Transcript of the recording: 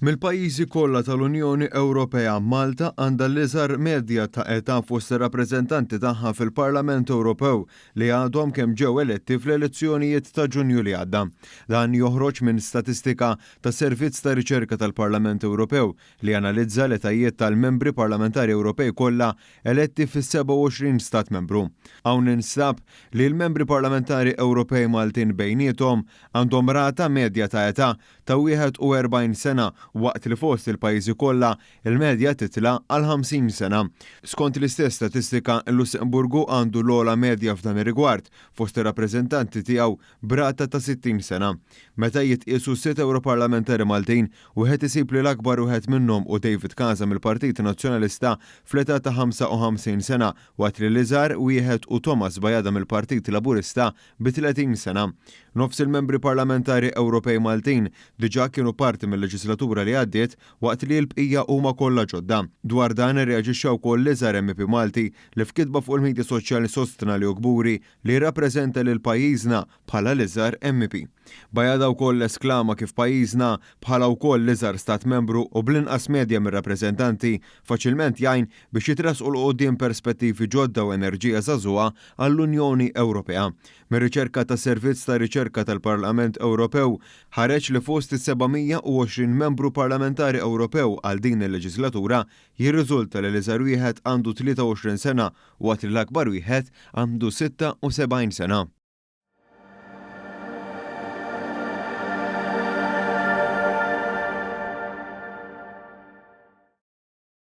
Mill-pajjiżi kollha tal-Unjoni Ewropea, Malta għandha l-iżgħar medja ta' età fost ir-rappreżentanti tagħha fil-Parlament Ewropew li għadhom kemm ġew eletti fl-elezzjonijiet ta' Ġunju li għadda. Dan joħroġ minn statistika tas-Servizz ta' Riċerka tal-Parlament Ewropew li analizza l-etajiet tal-membri parlamentari Ewropej kollha eletti fis-27 stat membru. Hawn instab li l-membri parlamentari Ewropej Maltin bejniethom għandhom rata medja ta' età ta' 41 sena waqt li fost il-pajjiżi kollha il-medja titla' għal 50 sena. Skont l-istess statistika, il-Lussemburgu għandu l-ogħla medja f'dan ir-rigward fost ir-rappreżentanti tiegħu b'rata ta' 60 sena. Meta jitqiesu sitt Ewroparlamentari Maltin, wieħed isib li l-akbar wieħed minnhom hu David Casa mill-Partit Nazzjonalista fl-età ta' 55 sena waqt li l-iżgħar wieħed hu Thomas Bajada mill-Partit Laburista bi 30 sena. Nofs il-membri parlamentari Ewropej Maltin diġà kienu parti mil-leġislatura li għaddiet waqt li l-bqija huma kollha ġodda. Dwar dan irreaġixxa wkoll l-iżgħar MEP Malti li f'kitba fuq il-midja soċjali sostna li hu kburi li jirrappreżenta lil pajjiżna bħala l-iżgħar MEP. Bajada wkoll esklama kif pajjiżna bħala wkoll l-iżgħar stat membru u bl-inqas medja mir-rappreżentanti faċilment jgħin biex jitressqu 'l quddiem perspettivi ġodda u enerġija żagħżugħa għall-Unjoni Ewropea. Mir-riċerka tas-Servizz ta' Riċerka tal-Parlament Ewropew ħareġ li fost is-720 membru parlamentari Ewropew għal din il-leġislatura jirriżulta li l-iżgħar wieħed għandu 23 sena waqt li l-akbar wieħed għandu 76 sena.